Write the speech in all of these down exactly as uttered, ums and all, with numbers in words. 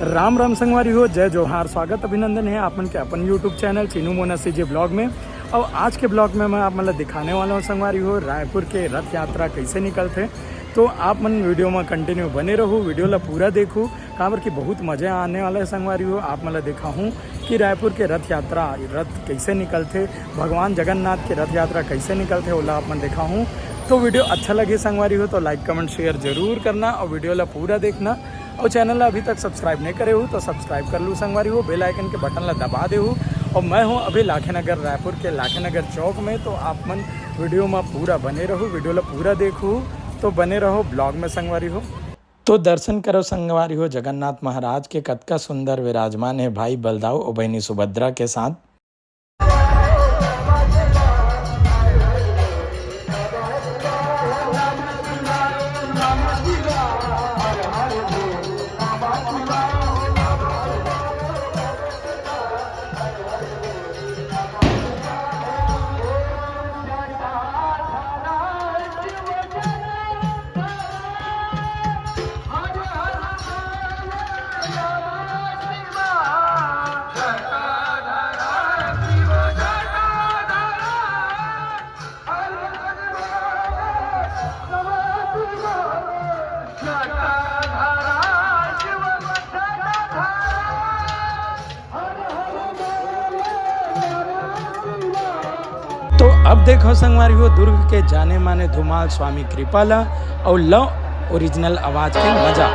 राम राम संगवारी हो, जय जोहार, स्वागत अभिनंदन हे आप मन के अपन YouTube चैनल चीनू मोना सीजे ब्लॉग में। अउ आज के ब्लॉग में मैं आप मन ला दिखाने वाला हूँ संगवारी हो, रायपुर के रथ यात्रा कैसे निकलथे। तो आप मन वीडियो में कंटिन्यू बने रहू, वीडियो ला पूरा देखू, काबर कि बहुत मजा आने वाला है संगवारी हो। आप मन ला दिखाहूँ कि रायपुर के रथ यात्रा, रथ कैसे निकलथे, भगवान जगन्नाथ के रथ यात्रा कैसे निकलथे, ओला आप मन दिखाहूँ। तो वीडियो अच्छा लगे संगवारी हो तो लाइक, कमेंट, शेयर जरूर करना और वीडियो ला पूरा देखना। और चैनल ला अभी तक सब्सक्राइब नहीं करे हो तो सब्सक्राइब कर लू संगवारी हो, बेल आइकन के बटन ला दबा देहू। और मैं हूँ अभी लाखेनगर, रायपुर के लाखेनगर चौक में। तो आप मन वीडियो में पूरा बने रहू, वीडियो ला पूरा देखू। तो बने रहो ब्लॉग में संगवारी हो। तो दर्शन करो संगवारी हो, जगन्नाथ महाराज के कतका सुंदर विराजमान है भाई बलदाऊ और बहनी सुभद्रा के साथ। तो अब देखो संगवारी हो, दुर्ग के जाने माने धुमाल स्वामी कृपाला और लव ओरिजिनल आवाज के मजा।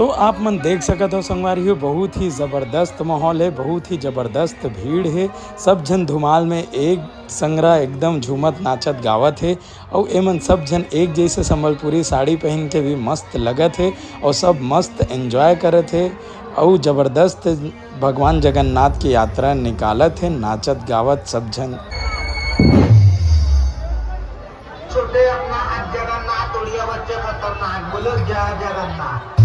तो आप मन देख सकत हो संगवारी हो, बहुत ही जबरदस्त माहौल हे, बहुत ही जबरदस्त भीड़ हे। सब झन धुमाल में एक संगरा एकदम झूमत, नाचत, गावत हे। अउ एमन सब झन एक जैसे संबलपुरी साड़ी पहिन के भी मस्त लगत हे, अउ सब मस्त enjoy करत हे, अउ जबरदस्त भगवान जगन्नाथ के यात्रा निकालत हे, नाचत, गावत सब झन। छोटे अपना हाथ जगन्नाथ, उड़िया बच्चे खतरनाक, बोलो जय जगन्नाथ।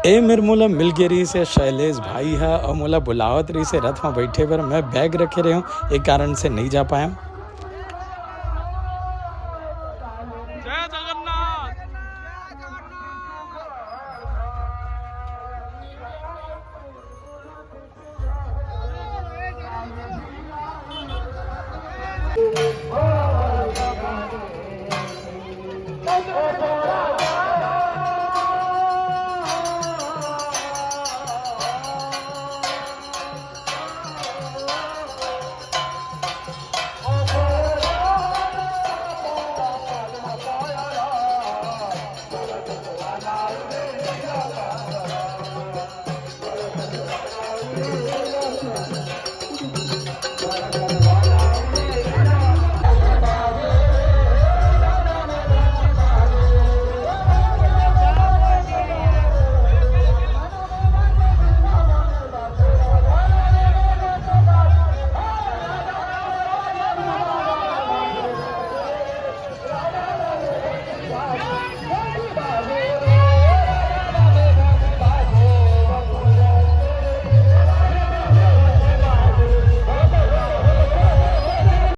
ए मेर मोला मिल गे रहिस हे शैलेश भाई ह, अउ मोला बुलावत रहिस हे रथ म बइठे बर। मैं बैग रखे रहे हूँ, ए कारण से नइ जा पाया। जय जगन्नाथ।